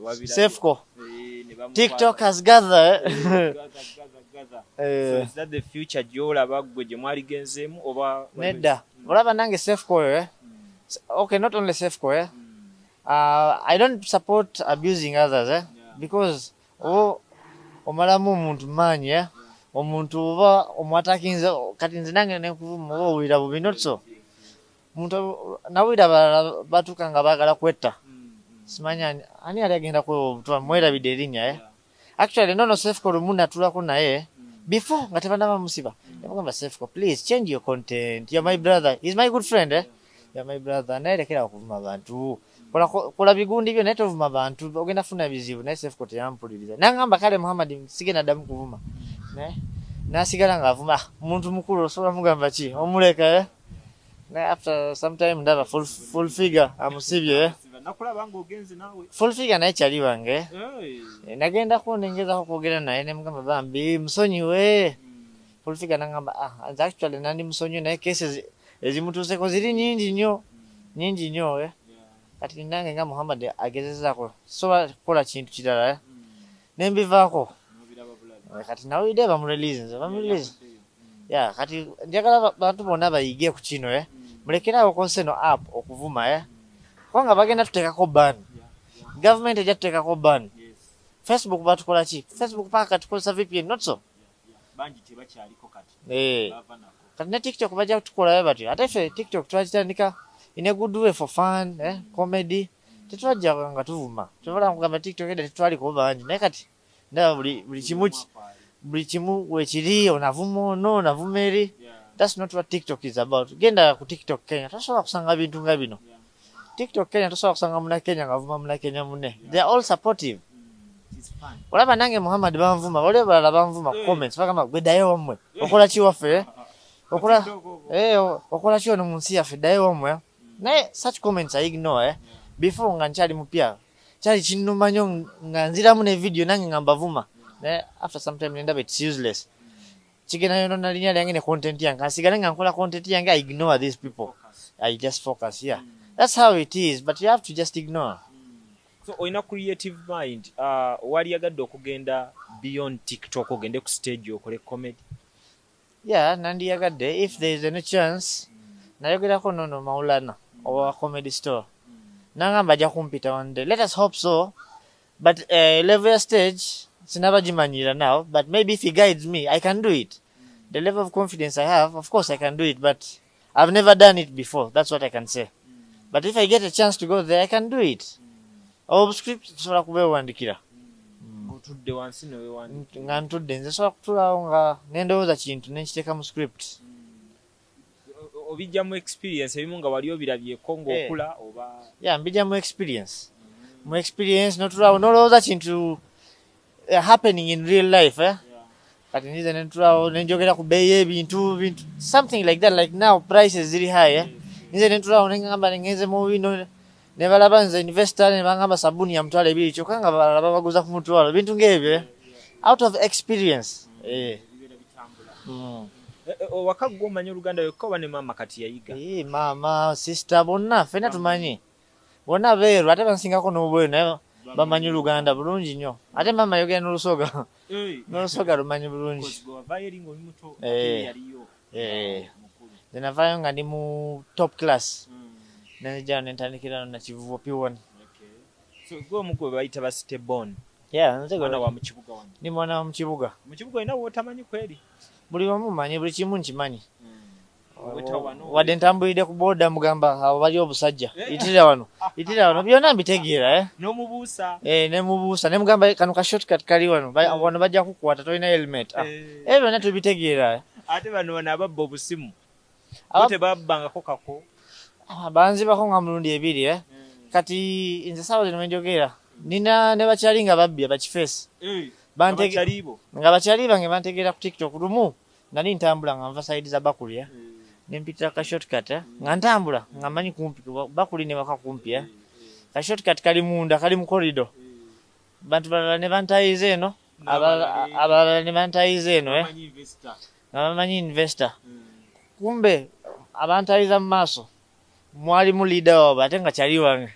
Wabirabye? Sefco. Eh, ne bamukwata. TikTok has gathered. Eh, gather, gather, gather. So Eh, is that the future gy'olaba ggwe gye mwaligenzeemu oba? Nedda, olaba nange Sefco oyo, eh? Okay, not only Sefco, eh? I don't support abusing others, eh? Because oba omalamu omuntu maanyi, eh? Omuntu oba omwatakinze. Kati nze nange nenkuvuma, oba owulira bubi, not so? Omuntu nawulira abalala batuuka nga baagala kwetta. Simanyi ani yali agenda kwewa obutwa, mwerabidde erinnya, eh? Actually nono Sefco lumu natulako naye before nga tebanaba musiba. Nemugamba, "Sefco, please change your content. You're my brother." He's my good friend, eh? "You're my brother, naye lekera okuvuma abantu. Kola bigundi byo, naye tovuma bantu, ogenda funa bizibu." Naye Sefco teyampuliriza, nangamba, "Kale Muhammad, sigenda ddamu kuvuma." Naye nasigala ng'avuma. Ah, muntu mukulu, osobola mugamba ki? Omuleka, eh? Naye after some time ndaba full figure amusibye, eh? Nakulaba ng'ogenze naawe. Full figure naye kyali wange. Hey. Eh, nagendako nengezako kwogera naye, nemugamba, "Bambi musonyiwe." Full figure nangamba, "Ah, nze actually nandi musonyiwe, naye cases ezimutuuseko ziri nyingi nnyo, nyingi nnyo, eh." Kati nange nga Muhammad agezezaako, sobola kukola kintu kirala, eh? Nembivaako. N'obiraba bulabi. Eh, kati nawulidde bamurelease, nze bamurelease ya. Kati njagala bantu bonna bayige ku kino, eh? Mulekere awo kozesa eno app okuvuma, eh? Kubanga bagenda tuteekako ban, gavumenti ejja tuteekako ban. Facebook batukola ki? Facebook paka kati tukozesa VPN, not so? Bangi tebakyaliko kati. Eh. Bava nako. Kati ne TikTok bajja kutukolayo batyo. Ate ffe TikTok twagitandika in a good way for fun, eh? Comedy. Tetwajja nga tuvuma. Tobola kugamba TikTok edda tetwaliko bangi, naye kati ndaba buli kimu buli kimu wekiri, onavuma ono, onavuma eri. That's not what TikTok is about. Genda ku TikTok Kenya, tosobola kusanga bintu nga bino. TikTok Kenya tosobola kusanga muna Kenya ng'avuma muna Kenya munne. They are all supportive. Olaba nange Muhammad banvuma, waliwo balala banvuma ku comments, bagamba, "Gwe ddayo wammwe, okola ki waffe, eh? Okola eh, okola ki ono mu nsi yaffe? Ddayo wammwe." Naye such comments I ignore, eh? Before nga nkyali mupya kyali kinnuma nnyo, nga nziramu ne video nange nga mbavuma, naye after some time nendaba it's useless, kigenda yonona linnya lyange ne content yange. Nsigale nga nkola content yange. I ignore these people, I just focus. Yeah, that's how it is, but you have to just ignore. So olina creative mind, waliyagadde okugenda beyond TikTok, ogende ku stage okole comedy? Yeah, nandiyagadde if there is any chance. Nayogerako nono Maulana owa Comedy Store, nangamba ajja kumpita one day. Let us hope so. But level ya stage sinaba gimanyira now, but maybe if he guides me I can do it. The level of confidence I have, of course I can do it, but I've never done it before. That's what I can say. But if I get a chance to go there, I can do it. Obuscript nsobola kubewandikira. Ng'otudde wansi newewandiika? Nga ntudde, nze sobola kutulawo nga nendowooza kintu nenkiteeka mu script. Obijja mu experience, ebimu nga wali obirabyeko ng'okula oba? Ya, mbijja mu experience, mu experience notulawo nolowooza kintu happening in real life, eh? Kati nzize nentulawo nenjogera ku bbeeyi y'ebintu bintu, something like that. Like now prices ziri high, eh? Nze nentulawo nengamba nengenze mu bino ne balaba nze investor, ne bangamba sabuni ya 20,000, kyokka nga balala babaguza ku 100, bintu ng'ebyo, eh? Out of experience, eh. Bibeera bitambula. Mm. Waka gwe omanyi Oluganda yokka oba ne maama kati yayiga? Eh, maama, sister, bonna ffenna tumanyi, bonna beeru, ate bansingako n'obweru, naye bamanyi Oluganda bulungi nnyo. Ate maama ayogera n'Olusoga, n'Olusoga lumanyi bulungi. Because gwe wavaayo eri ng'oli muto, Eh. ate yaliyo Eh. mukulu. Nze navaayo nga ndi mu top class, nenzija nentandikira Nakivubo P1. Okay. So gwe omu gwe bayita ba city born? Yeah, nze Mwana wa mu kibuga wano? Ndi mwana wa mu kibuga. Mu kibuga olina wootamanyi kweri? Buli wamu manyi, buli kimu nkimanyi. Weta wano. Wadde ntambulidde ku booda, mugamba abo bali obusajja, itirira wano, itirira wano, byonna mbitegeera, eh? N'omubuusa? Eh, nemubuusa nemugamba kano ka shortcut kali wano, wano bajja kukukwata, tolina helmet, ah. Eh. Ebyo byonna tubitegeera, eh. Ate bano bano ababba obusimu bo tebabbangako kako? Ah, banzibako nga mulundi ebiri, eh? Kati nze saawa zino wenjogera nina ne bakyali nga babbi abakifeesi. Abakyalibo? Nga bakyali bange bantegeera ku TikTok. Lumu nali ntambula nga nva side za Bakuli, eh? Nempitira ka shortcut, eh? Nga ntambula nga manyi kumpi Bakuli ne waka kumpi, eh? Ka shortcut kali munda, kali mu corridor. Bantu balala ne bantayiza eno, abalala ne bantayiza eno, eh? Bamanyi investor. Nga bamanyi investor. Kumbe abantayiza mu maaso mwalimu leader waabwe, ate nga kyali wange.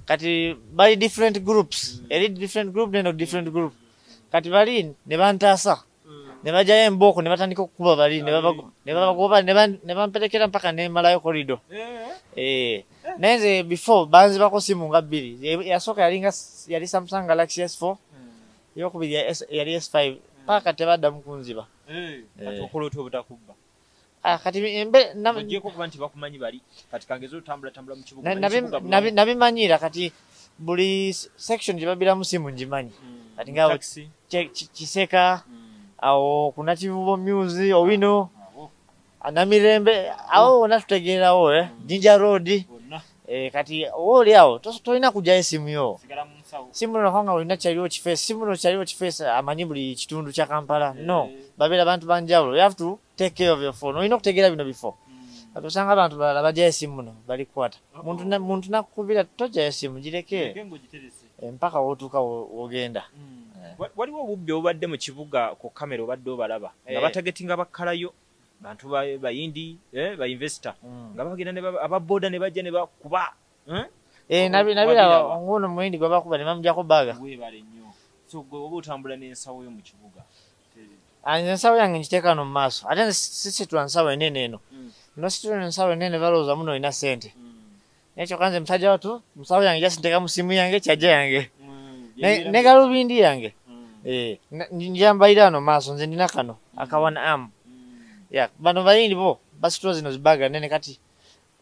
Kati bali different groups, eri different group neno different group. Kati bali ne bantaasa, ne bajjayo embooko ne batandika okukuba bali, ne babagoba, ne bamperekera mpaka nemalayo corridor. Eh, naye nze before banzibako simu nga bbiri. Eyasooka yali nga yali Samsung Galaxy S4, eyokubiri yali S5, paka tebaddamu kunziba. Kati Eh. okola otya obutakubba? Ah, kati Ogyeko okuba nti bakumanyi bali, kati kangeze otambulatambula mu kibuga, omanyi kibuga bulungi. Nabimanyira kati buli section gye babiramu simu ngimanyi. Kati nga Taxi. Kiseka, awo ku Nakivubo Muse, Owino, Awo. Namirembe, awo wonna tutegeerawo, eh? Jinja Road. Bonna. Eh, kati oba oli awo tolina kugyayo esimu yo. Sigala mu nsawo. Simu no nga olina kyaliwo kifeesi, simu no kyaliwo kifeesi amanyi buli kitundu kya Kampala. No, babeera bantu banjawulo. You have to take care of your phone. Olina okutegeera bino bifo. Kati osanga abantu balala bagyayo esimu no balikwata. Muntu nakukubira, tojjayo esimu, gireke. Gireke ng'ogiterese. Eh, mpaka wootuuka wogenda. Waliwo obubbi obubadde mu kibuga ku kamera, obadde obalaba nga batargetinga bakkalayo bantu bayindi, eh, ba investor, nga bagenda ne ababoda ne bajja ne bakuba, eh? Eh, nabiraba. Wabiraba. Ngono muyindi gwe bakuba ne bamugyako bag. Weebale nnyo. So gwe oba otambula n'ensawo yo mu kibuga? Ah, nze ensawo yange ngiteeka wano mu maaso, ate nze sisitula nsawo enene eno. Nositula ensawo enene balowooza muno olina ssente, naye kyokka nze musajja watu musawo yange just nteeka mu simu yange, kyajja yange ne galubindi yange. Eh, njambalira wano mu maaso. Nze ndina kano aka one arm. Yeah, bano bayindi bo basitula zino zibaga nene. Kati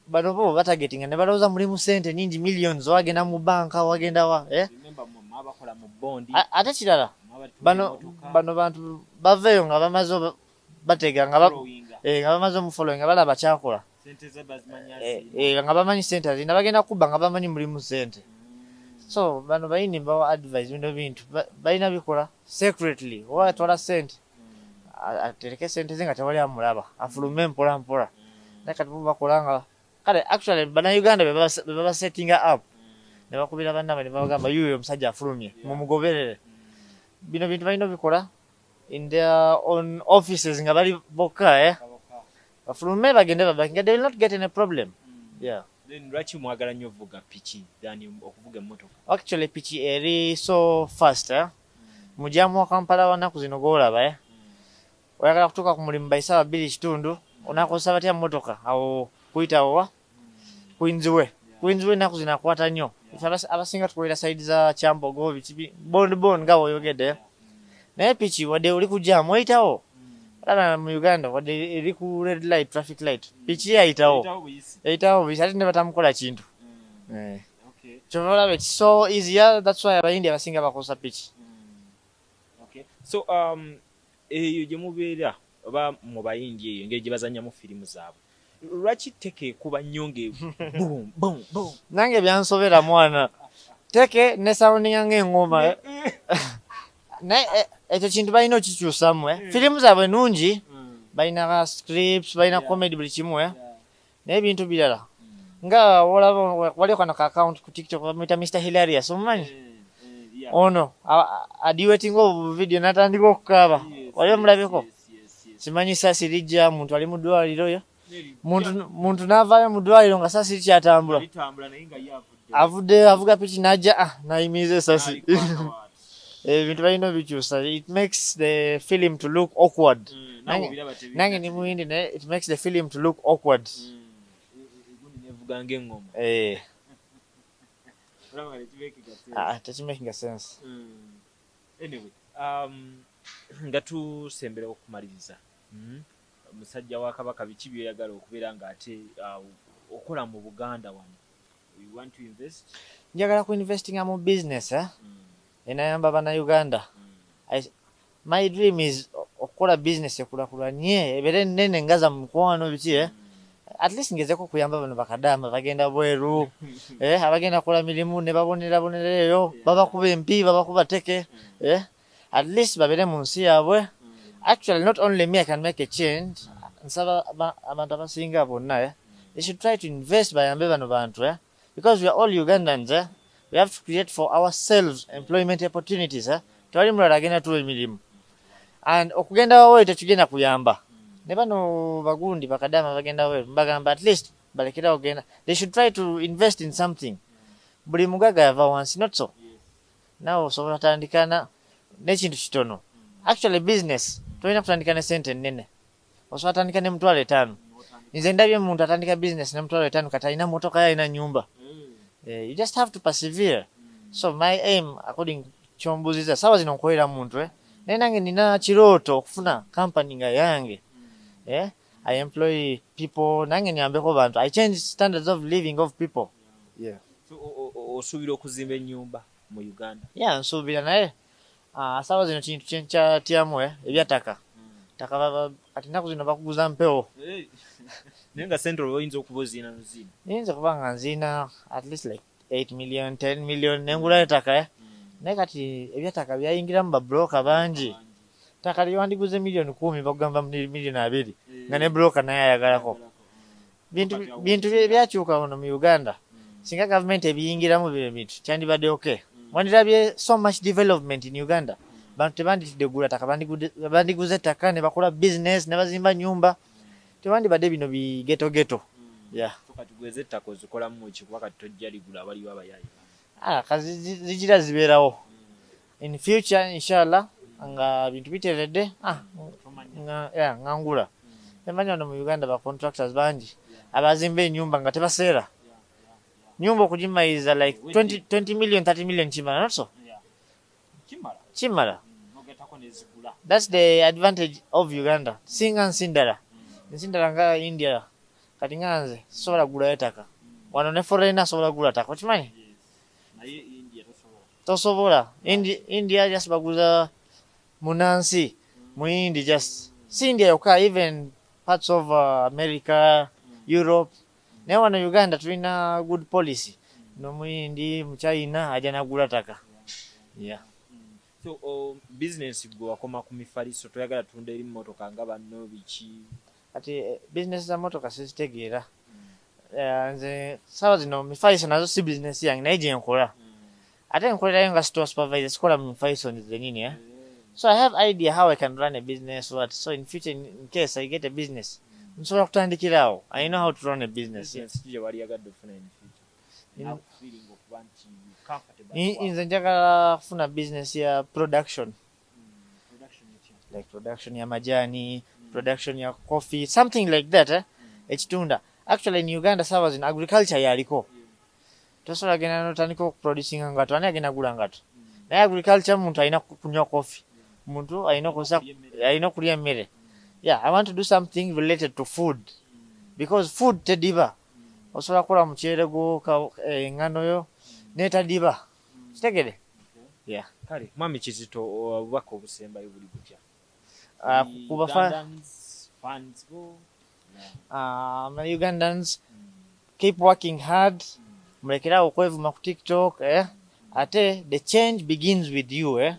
bano bo batargetinga ne balowooza mulimu ssente nyingi, millions, wagenda mu banka, wagenda wa, eh? Remember mmwe abakola mu bondi. Ate kirala, mwabatunda bano emmotoka, bano bantu baveeyo nga bamaze batega nga followinga. Eh, nga bamaze omufollowing, nga balaba kyakola. Sente ze bazimanya. Eh, zirina. eh, nga bamanyi sente azirina, bagenda kubba nga bamanyi mulimu sente. So bano bayindi mbawa advice, bino bintu balina bikola secretly. Oba atwala sente, atereke sente ze nga tewali amulaba, afulume mpola mpola. Naye kati bo bakola nga kale actually Bannayuganda be babasettinga up, ne bakubira bannabwe ne babagamba yuyo omusajja afulumye, mumugoberere. Bino bintu balina obikola in their own offices nga bali bokka, eh? Bafulume bagende babankinga, they will not get any problem, yeah. Then lwaki mwagala nnyo ovuga piki than okuvuga emmotoka? Actually piki eri so fast, eh? Mujamu wa Kampala wa nnaku zino gwolaba, eh? Oyagala kutuuka ku mulimu by 2:15, onakozesa batya mmotoka awo kuyitawo wa Queensway? Queensway ennaku zino akwata nnyo. Ife abasinga tukolera side za Kyambogo, biki Bond Bond nga bw'oyogedde, eh? Naye piki wadde oli ku jam oyitawo. Olaba mu Uganda wadde eri ku red light, traffic light, piki eyitawo. Eyitawo buyisi. Eyitawo buyisi, ate ne batamukola kintu. Eh. Okay. Kyova olaba it's so easier, that's why abayindi abasinga bakozesa piki. So eyo gye mubeera oba mu Bayindi, eyo engeri gye bazannyamu firimu zaabwe, lwaki teke ekuba nnyo nge boom boom boom? Nange byansobera mwana, teke ne soundinga ng'eŋŋoma, eh. Naye ekyo kintu balina okikyusamu, eh. Firimu zaabwe nungi, balina ka scripts, balina comedy, buli kimu, eh. Naye ebintu birala nga olaba waliwo kano ka account ku TikTok bamuyita Mr Hilarious, omumanyi? Ono aduettinga obu video natandika okukaaba. Wali omulabeko? Simanyi sasi lijja, muntu ali mu ddwaliro yo, muntu n'avaayo mu ddwaliro nga sasi likyatambula. Litambula naye nga ye avudde. Avudde avuga piki n'ajja, ah, n'ayimiriza esasi. Ebintu balina obikyusa. It makes the film to look awkward. Nange ndi Muyindi, naye it makes the film to look awkward. Egundi nevuga ng'eŋŋoma. Eh. Olaba nga tekimakinga sense. Ah, tekimakinga sense. Anyway, nga tusembera okumaliriza, musajja wa Kabaka, biki byoyagala okubeera ng'ate okola mu Buganda wano? You want to invest? Njagala ku investinga mu business, eh? Enayamba Bannayuganda. My dream is okukola business ekulakulanye, ebeere ennene nga za mukwano biki, eh? At least ngezeko okuyamba bano bakadaama bagenda bweru, eh, abagenda kukola mirimu ne babonerabonera eyo, babakuba empi, babakuba teke, eh? At least babeere mu nsi yaabwe. Actually, not only me, I can make a change. Nsaba abantu abasinga bonna, eh? They should try to invest, bayambe bano bantu, eh? Because we are all Ugandans, eh? We have to create for ourselves employment opportunities, eh? Tewali mulala agenda tuwa emirimu, and okugenda waweeru tekigenda kuyamba. Ne bano bagundi bakadaama bagenda waweeru, mbagamba at least balekerawo genda. They should try to invest in something. Buli mugaga yava wansi, not so? Naawe osobola tandika n'ekintu kitono. Actually, business tolina kutandika ne sente nnene, osobola tandika ne 50,000. Nze ndabye omuntu atandika business ne 50,000, kati alina motoka ye, alina nyumba. Eh, you just have to persevere. So my aim, according kyombuuziza, saawa zino nkolera muntu, eh? Naye nange nina kirooto okufuna company nga yange, eh? I employ people, nange nyambeko bantu, I change standards of living of people, yeah. So osuubira okuzimba ennyumba mu Uganda? Yeah, nsuubira, naye ah, saawa zino kintu kyenkyatyamu, eh? Ebyattaka ttaka kati ennaku zino bakuguza mpewo. Naye nga sente olwo oyinza okuba oziina noziina? Nyinza kuba nga nziina at least like 8 million, 10 million, nengulayo ettaka, eh? Naye kati ebyattaka byayingiramu babroka bangi. Ttaka lyewandiguze miliyoni 10, bakugamba miliyoni 20, nga ne broka naye ayagalako. Bintu byakyuka wano mu Uganda. Singa gavumenti ebiyingiramu bino ebintu, kyandibadde okay. Wandirabye so much development in Uganda. Bantu tebanditidde kugula ttaka, bandiguze ettaka ne bakola business ne bazimba nyumba, tewandibadde bino bigetogeto, yeah. So kati gweza ettaka ozikolamu ki? Kuba kati tojja ligula, waliwo abayaayi. Ah, kazi zigira zibeerawo. In future, inshallah, nga bintu biteredde, ah, nga, yeah, nga ngula. Emanyi wano mu Uganda ba contractors bangi abazimba enyumba nga tebaseera nyumba okugimaliriza, like 20 million, 30 million kimala, not so? Kimala. Kimala. Nogatako nezigula. That's the advantage of Uganda. Singa nsi ndala, nsi ndala nga India, kati nga nze sisobola kugulayo ettaka wano, ne foreigner asobola kugula ttaka, okimanyi? Naye India tosobola. Tosobola. India just baguza munansi Muyindi. Just si India yokka, even parts of America, Europe. Naye wano Uganda tulina good policy, n'Omuyindi, Muchina ajja nagula ttaka, yeah. So business gwe wakoma ku mifaliso, toyagala tunda eri mmotoka nga banno biki? Kati business za motoka sizitegeera. Nze saawa zino mifaliso nazo si business yange, naye gyenkola ate nkolerayo nga store supervisor, sikola mu mifaliso zenyini, eh? So I have idea how I can run a business, what. So in future, in case I get a business, nsobola kutandikira awo. I know how to run a business, yeah. Business ki gye waliyagadde ofuna in future? Feeling okuba nti you comfortable at work. Nze njagala kufuna business ya production. Production etya? Like production ya majani, production ya coffee, something like that, eh? Ekitunda. Actually, in Uganda saawa zino agriculture yaliko. Tosobola genda notandika okuproducinga ngato, ani agenda gula ngato? Naye agriculture, muntu alina kunywa coffee, muntu alina okukozesa, alina okulya emmere. Yeah, I want to do something related to food, because food tediba. Osobola kukola muceere gwo, eŋŋano yo netadiba, kitegere? Yeah. Kale mwami Kizito, obubaka obusembayo buli butya? Fans bo? Ugandans, keep working hard. Mulekerawo okwevuma ku TikTok, eh? Ate the change begins with you, eh?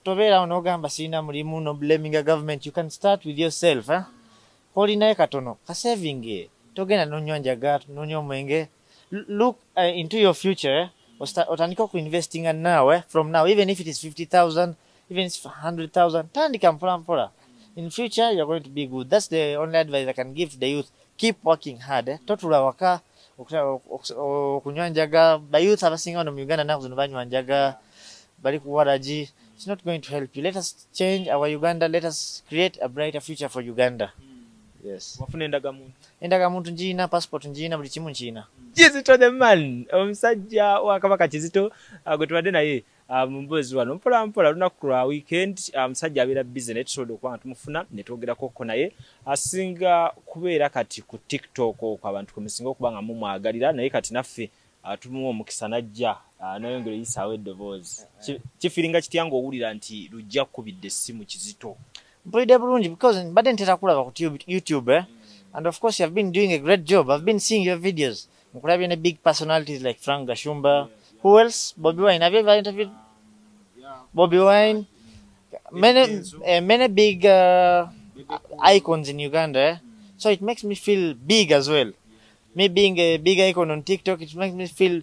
Tobeerawo n'ogamba sirina mulimu, no blaming a government. You can start with yourself, eh? Kolinayo katono kasaving, togenda nonywa njaga, nonywa omwenge. Look into your future, eh? Otandika okuinvestinga now, eh? From now, even if it is 50,000, even if it's 100,000, tandika mpola mpola. In future you're going to be good. That's the only advice I can give to the youth. Keep working hard, eh? Totula waka okunywa njaga. Bayouth abasinga wano mu Uganda naku zino banywa njaga, bali ku waragi. It's not going to help you. Let us change our Uganda. Let us create a brighter future for Uganda. Yes. Wafuna endagamuntu? Endagamuntu ngiina, passport ngiina, buli kimu nkiina. Kizito the man, omusajja wa Kabaka Kizito, gwe tubadde naye mu mboozi wano mpola mpola lunaku lwa weekend. Omusajja abeera busy, naye tusobodde okuba nga tumufuna ne twogerakoko naye. Asinga kubeera kati ku TikTok okwo abantu kwe musinga okuba nga mumwagalira, naye kati naffe tumuwa omukisa najja nayongera oyisaawo eddoboozi. Kifiringa kitya ng'owulira nti Lujja kkubidde essimu Kizito? Mpulidde bulungi because mbadde ntera kulaba ku YouTube, eh? And of course you have been doing a great job. I've been seeing your videos. Nkulabye ne big personalities like Frank Gashumba. Who else? Bobi Wine. Have you ever interviewed Bobi Wine? Many, many big icons in Uganda, eh? So it makes me feel big as well. Me being a big icon on TikTok, it makes me feel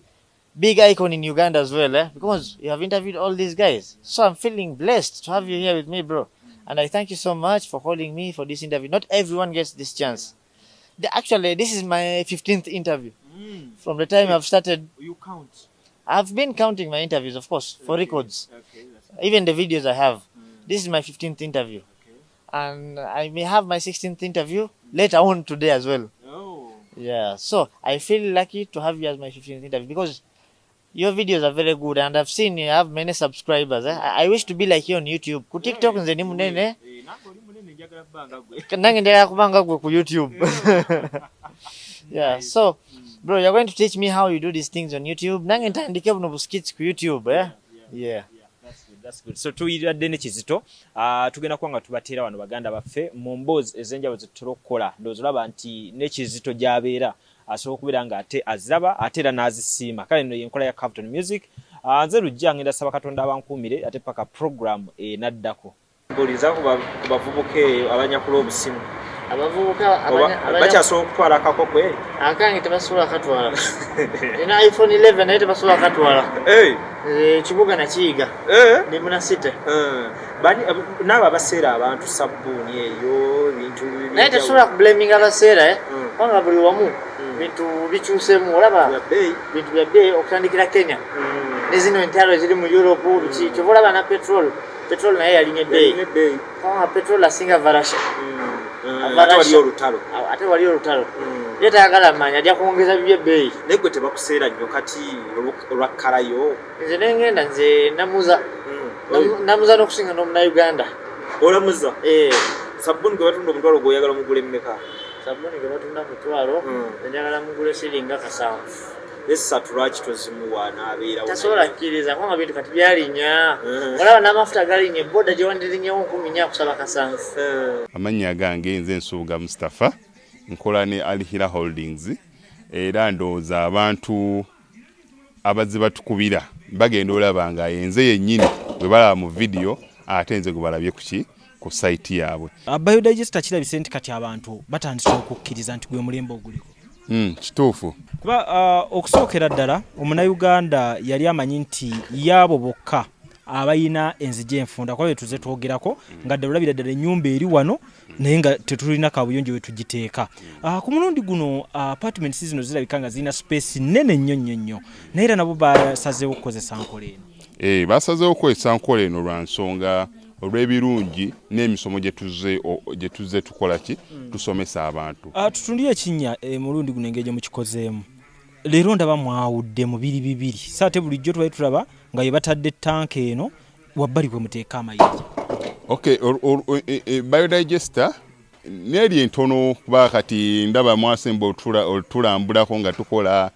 big icon in Uganda as well, eh? Because you have interviewed all these guys. So I'm feeling blessed to have you here with me, bro. And I thank you so much for calling me for this interview. Not everyone gets this chance. Actually, this is my 15th interview. From the time I've started. You count? I've been counting my interviews, of course, for records. Okay, that's Even the videos I have. This is my 15th interview. Okay. And I may have my 16th interview later on today as well. Oh. Yeah, so I feel lucky to have you as my 15th interview because your videos are very good and I've seen you have many subscribers. Eh? I wish to be like you on YouTube. Ku TikTok nze ndi munene. Nange oli munene, njagala bbanga gwe. Nange njagala kubanga gwe ku YouTube. Yeah, so bro, you're going to teach me how you do these things on YouTube. Nange ntandike buno bu skits ku YouTube, eh? Yeah. That's good, that's good. So tuyiradde ne Kizito, tugenda kuba nga tubateera wano baganda baffe mu mboozi ez'enjawulo ze tutera okukola. Ndowooza olaba nti ne Kizito gy'abeera asobola okubeera ng'ate aziraba ate era n'azisiima. Kale nno yenkola ya Clapton Music. Nze Lujja, ngenda saba Katonda abankuumire ate paka program enaddako. Mbuuliza ku bavubuka eyo abanyakula obusimu. Abavubuka bakyasobola okutwala akakoko eri? Akange tebasobola katwala. Nina iPhone 11 naye tebasobola katwala. Ekibuga nakiyiga. Ndi muna city. Naabo abaseera abantu sabbuuni eyo ebintu Naye tetusobola kublaminga abaseera, eh? Kubanga buli wamu bintu bikyusemu, olaba bintu bya bbeeyi okutandikira Kenya ne zino entalo eziri mu Europe biki. Kyova olaba na petrol naye yalinye ebbeeyi, kubanga petrol asinga varasha. Ate wali olutalo. Ate wali olutalo, ye tayagala maanyi, ajja kwongeza bibye ebbeeyi. Naye gwe tebakuseera nnyo kati olwakkalayo? Nze nengenda, nze namuza, namuza n'okusinga n'omunauganda. Olamuza? Eh. Sabbuuni gwe batunda omutwalo, gweoyagala omugula emmeka? Sabbuuni gwe batunda 500, njagala mugule siringa 7. Esatu lwaki tozimuwa n'abeerawo? Tasobola kkiriza kubanga bintu kati byalinya. Olaba n'amafuta galinnya, eboda gye wandirinnyewo 4,000 kusaba 7. Amannya gange nze Nsubuga Mustapha, nkola ne Alhira Holdings, era ndowooza abantu abazze batukubira bagenda olaba nga yenze yennyini bwe balaba mu vidiyo, ate nze gwe balabye kuki ku site yaabwe. Biodigester kirabise nti kati abantu batandise okukkiriza nti gwe mulembe oguliko. Kituufu. Kuba okusookera ddala omunnayuganda yali amanyi nti yaabo bokka abalina enzija enfunda, kuba betuze twogerako nga ddala olabira ddala ennyumba eri wano naye nga tetulina kabuyonjo we tugiteeka. Ku mulundi guno apartments zino zirabika nga zirina space nnene nnyo nnyo nnyo, naye era nabo basazeewo okukozesa nkola eno. Basazeewo okukozesa nkola eno lwa nsonga olw'ebirungi n'emisomo gye tuzze tukola ki tusomesa abantu. Tutundire ekinnya mulundi guno engeri gye mukikozeemu. Leero ndaba mwawudde mu biri bibiri, so ate bulijjo tubali tulaba nga ye batadde tanka eno wabbali kwe muteeka amayinja. Okay, biodigester neeri entono, kuba kati ndaba mwasemba otulambulako nga tukola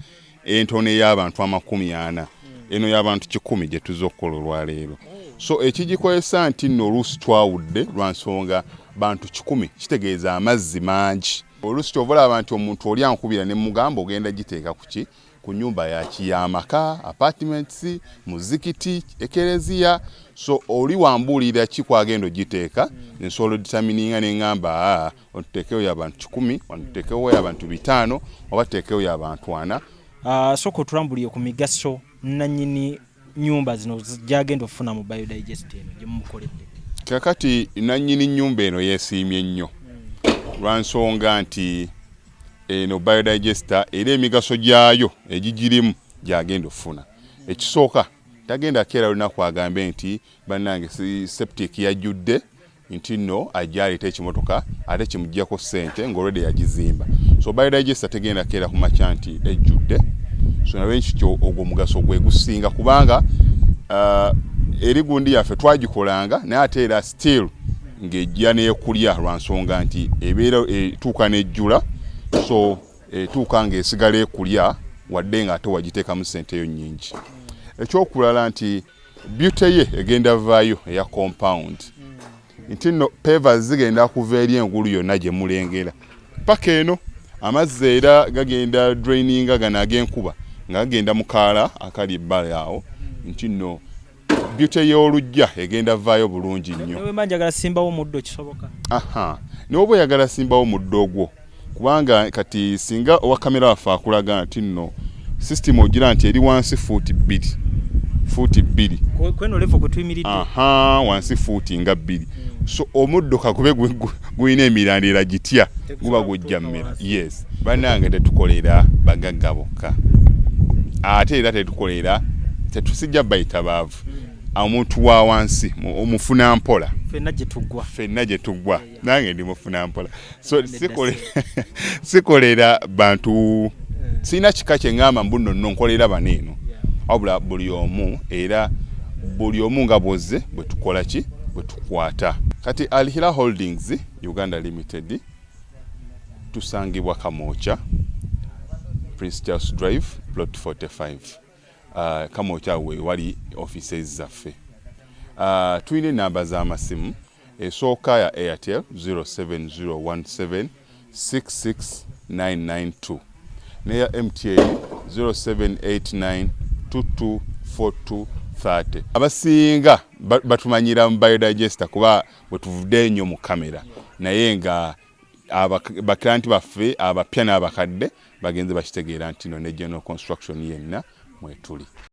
entono ey'abantu 40. Eno y'abantu 100 gye tuzza okukola olwaleero. So ekigikozesa nti nno oluusi twawudde lwa nsonga bantu 100 kitegeeza amazzi mangi. Oluusi kyova olaba nti omuntu oli ankubira ne mugamba ogenda giteeka ku ki, ku nyumba yaki, y'amaka, apartments, muzikiti, ekereziya. So oli wambuulira ki kwagenda ogiteeka, nsobola odetermininga ne ŋŋamba, aa, otuteekewo y'abantu 100, otuteekewo y'abantu 500, oba tuteekewo y'abantu 40. Sooka otulambulire ku migaso nannyini nyumba zino gyagenda okufuna mu biodigest eno gye mumukoledde. Kakati nannyini nnyumba eno yeesiimye nnyo lwa nsonga nti eno biodigester era emigaso gyayo egigirimu gyagenda okufuna. Ekisooka, tagenda keera lunaku agambe nti bannange septic yajjudde, nti nno ajja aleeta ekimotoka ate kimuggyako ssente ng'olwedde yagizimba. So biodigester tegenda keera ku makya nti ejjudde. So nalwekityo ogwo omugaso gwe gusinga, kubanga eri gundi yaffe twagikolanga naye ate era still ng'ejja n'ekulya lwa nsonga nti ebeera etuuka n'ejjula. So etuuka ng'esigala ekulya wadde nga ate wagiteekamu ssente eyo nnyingi. Ekyokulala nti beauty ye egenda vaayo eya compound, nti nno pavers zigenda kuva eri engulu yonna gye mulengera paka eno. Amazzi era gagenda draininga gano ag'enkuba nga gagenda mu kaala akali ebbali awo, nti nno beauty y'oluggya egenda vaayo bulungi nnyo. Newemba njagala simbawo omuddo, kisoboka? Aha, n'oba oyagala simbawo muddo ogwo, kubanga kati singa owa kamera waffe akulaga nti nno system ogira nti eri wansi fuuti 2, fuuti 2. Kweno level kwe tuyimiridde. Aha, wansi fuuti nga 2. So omuddo kakube gulina emirandira gitya, guba gujja mmera. Yes, bannange, tetukolera bagagga bokka, ate era tetukolera, tetusijja bayita baavu. Omuntu wa wansi omufuna mpola. Ffenna gye tuggwa. Ffenna gye tuggwa, nange ndi mufuna mpola. So sikolera bantu, sirina kika kye ŋŋamba mbu nno nno nkolera bano eno, wabula buli omu, era buli omu nga bwozze bwe tukola ki, bwe tukwata. Kati Alhira Holdings Uganda Limited tusangibwa Kamwokya, Prince Charles Drive, plot 45. Kamwokya we wali offices zaffe. Tulina enamba z'amasimu. Esooka ya Airtel 07017 66992, neya MTN 0789 224230. Abasinga batumanyira mu biodigester kuba bwe tuvudde ennyo mu kamera, naye nga baklienti baffe abapya n'abakadde bagenze bakitegeera nti no ne general construction yenna mwetuli.